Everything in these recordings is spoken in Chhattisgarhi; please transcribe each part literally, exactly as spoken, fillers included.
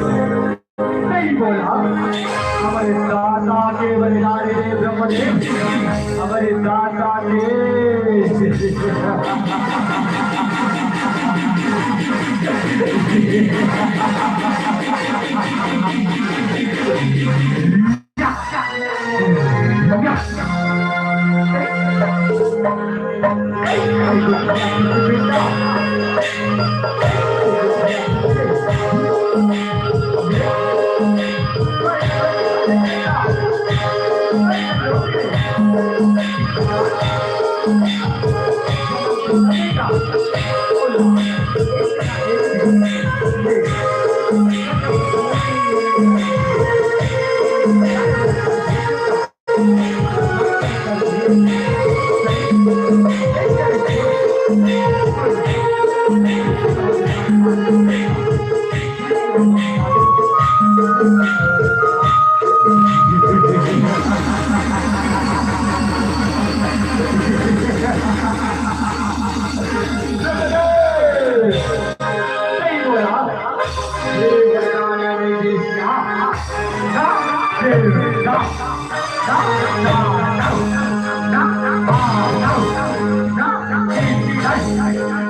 सही बोला। हमरे दाता के बलिदानी दे ब्रह्मदेव, हमरे दाता के।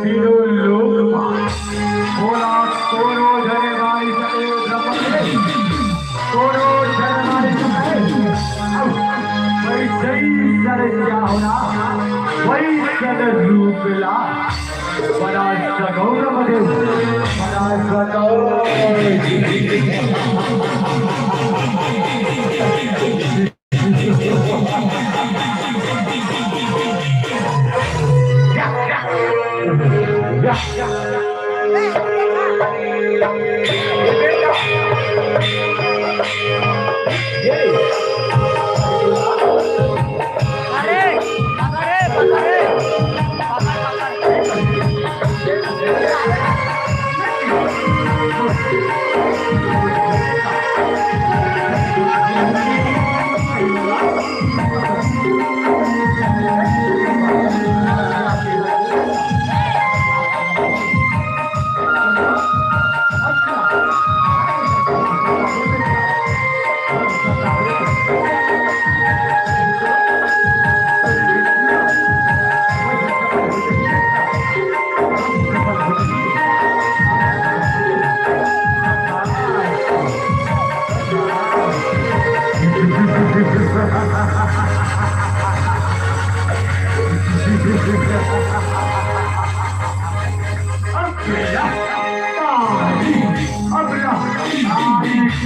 तीनों लोक मा भोला कोनो झने मारी सके, कोनो झने मारी सके। वैसे ही सर क्या होला, वही सर रूप ला। बड़ा सगौर बने, बड़ा सगौर।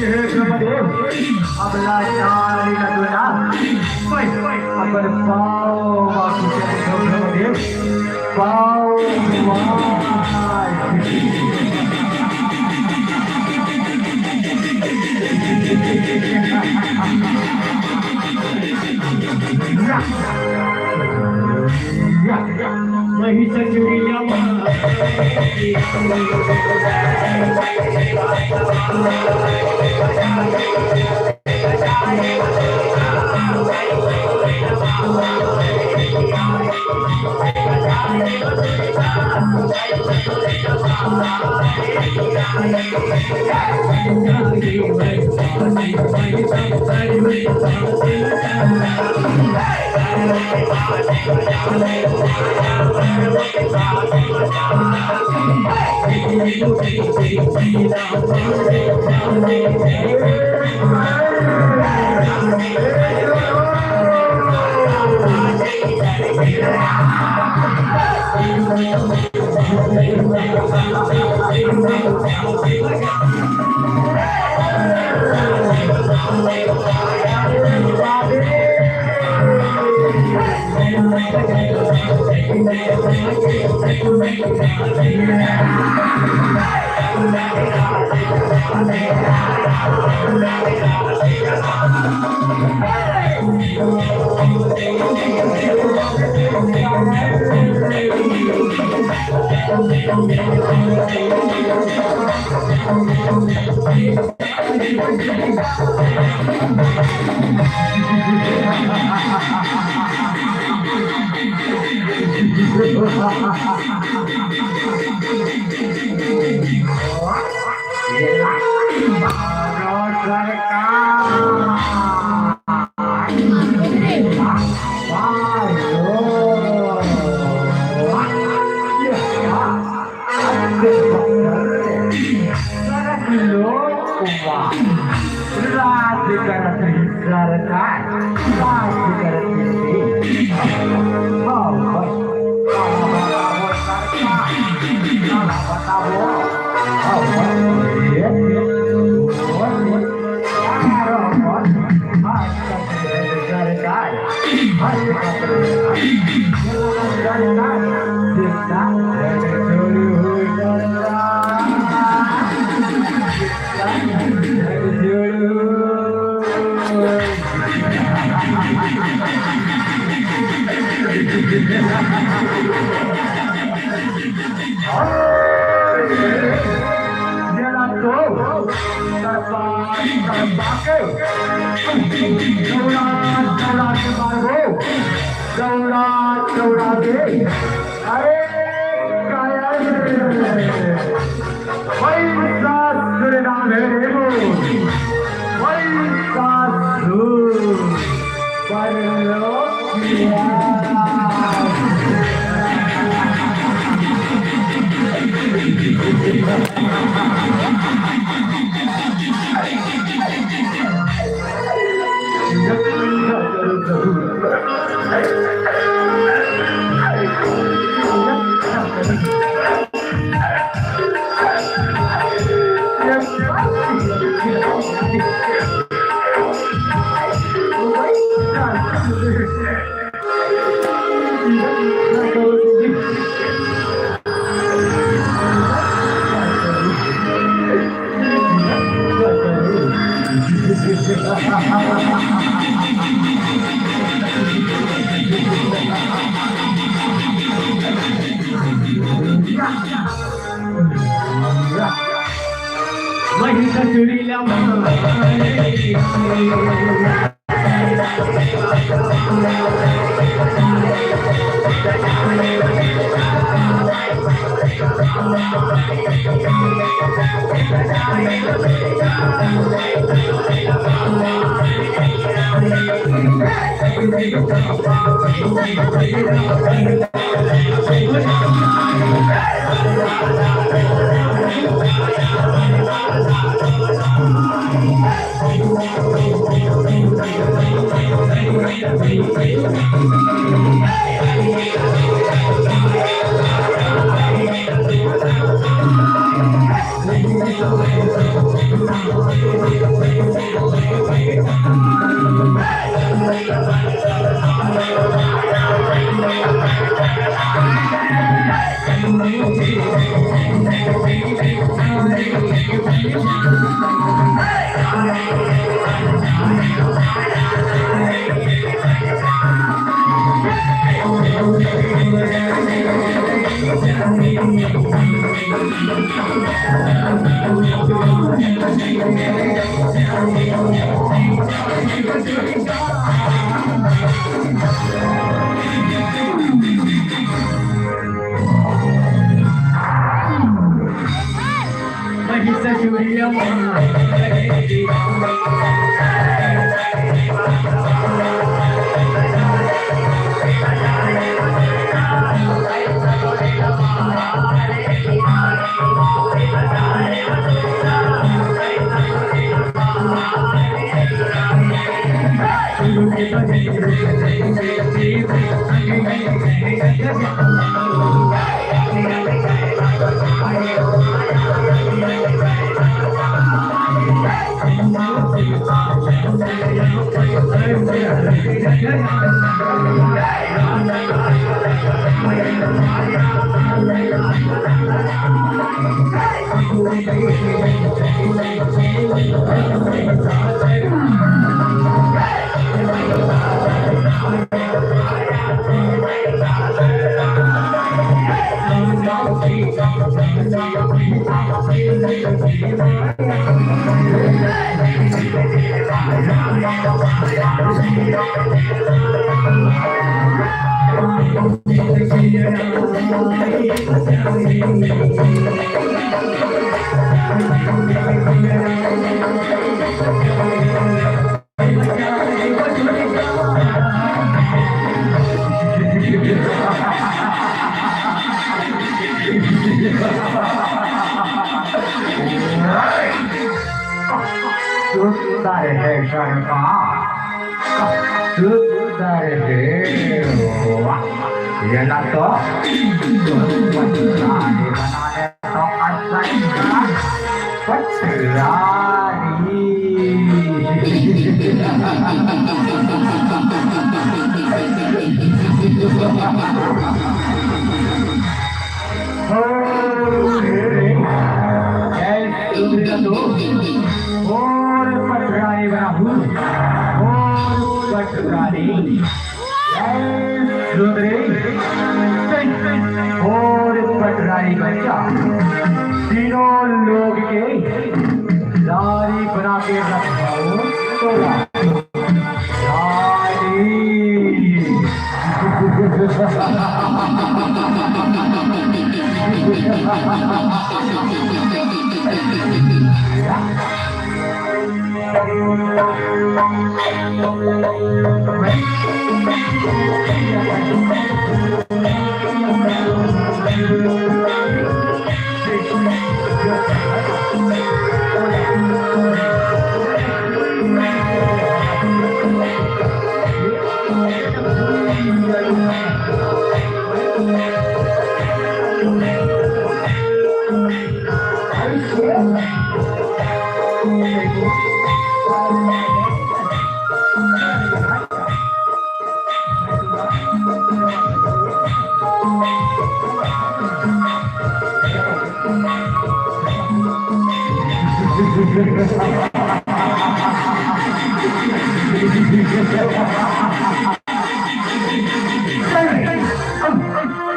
हे ब्रह्मदेव, अब लाचार न दुना। ओए, अपन पाँव मा कुचल दो ब्रह्मदेव, पाँव मा। या, या, या, वही सचुरिया। सरकार, राज करत रही सरकार, राज करत रही। हाँ, बस। बताओ, बताओ, सरकार। बताओ, बताओ। हाँ, बस। ये, ये, ये, सरकार। जेला तो तड़पा, तड़पा के, दौड़ा, दौड़ा के मारबो, दौड़ा, दौड़ा के। अरे कायर, पैसा सुरनाम है रे वो, पैसा सुर। वही ससुरी लम्हा। सुंदर है शर्मा, सुंदर है। वाह, ये ना तो रानी बनाने तो अच्छा पटरानी। और पटरानी बनाऊ, और पटरानी। जय सुंदरी, और पटरानी बच्चा, तीनों लोग के रानी बना के रखवाऊं तोला। रानी।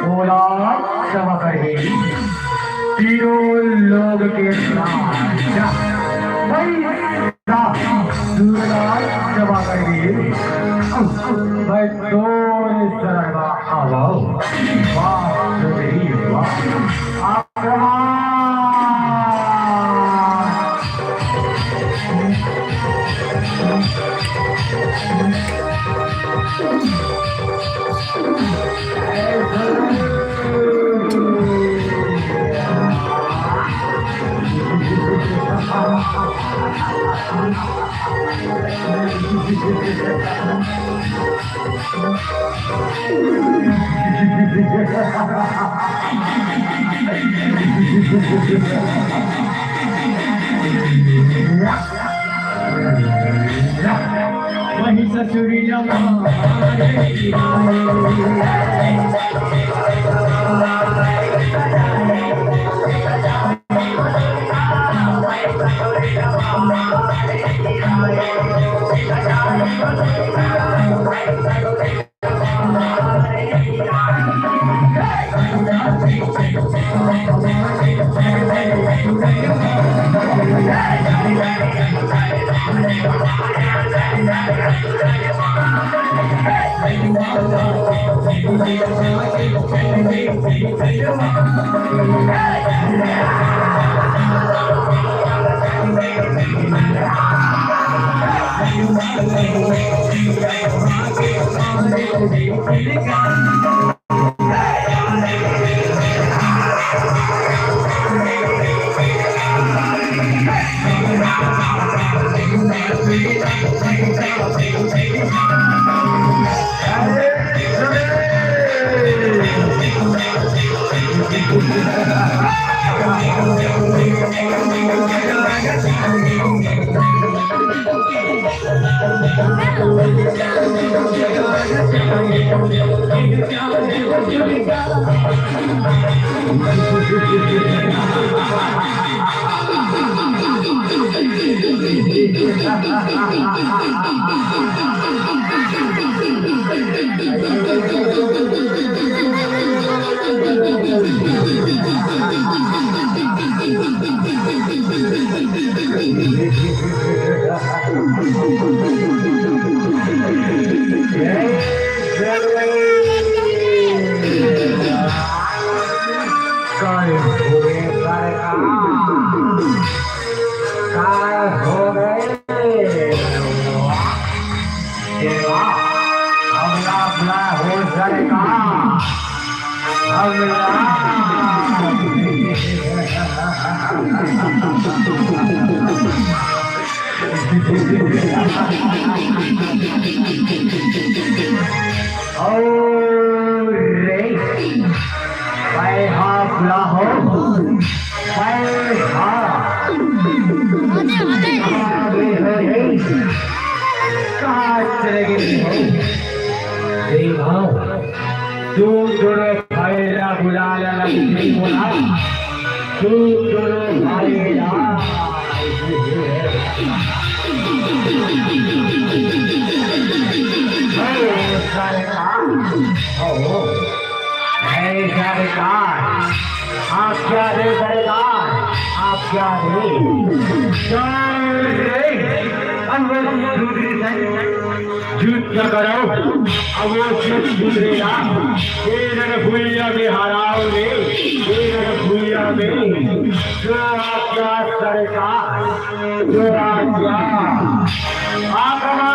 बोला, क्षमा करबे, तीनों लोग के राजा। भाई, दूसरा क्षमा करबे, मैं तोर शरण मा आवव। वाह, सुंदरी, वाह। आक्रमण। अउ रे, मैं हा बुला हो, मैं हा। अरे, अरे। अरे, अरे। कहाँ चले गए हो? देखो, तू दोनों भाई ला बुला ला, लक्ष्मी बुला। तू दोनों भाई ला। ओ सरकार, ओ, हे सरकार, आज्ञा दे सरकार, आज्ञा दे। सर रे, अनवर दूसरी side। युद्ध करो, अवश्य सुधरेगा। ये रणभूइया में हराओगे, ये रणभूइया में। जो आज्ञा सरकार, जो आज्ञा। आक्रमण!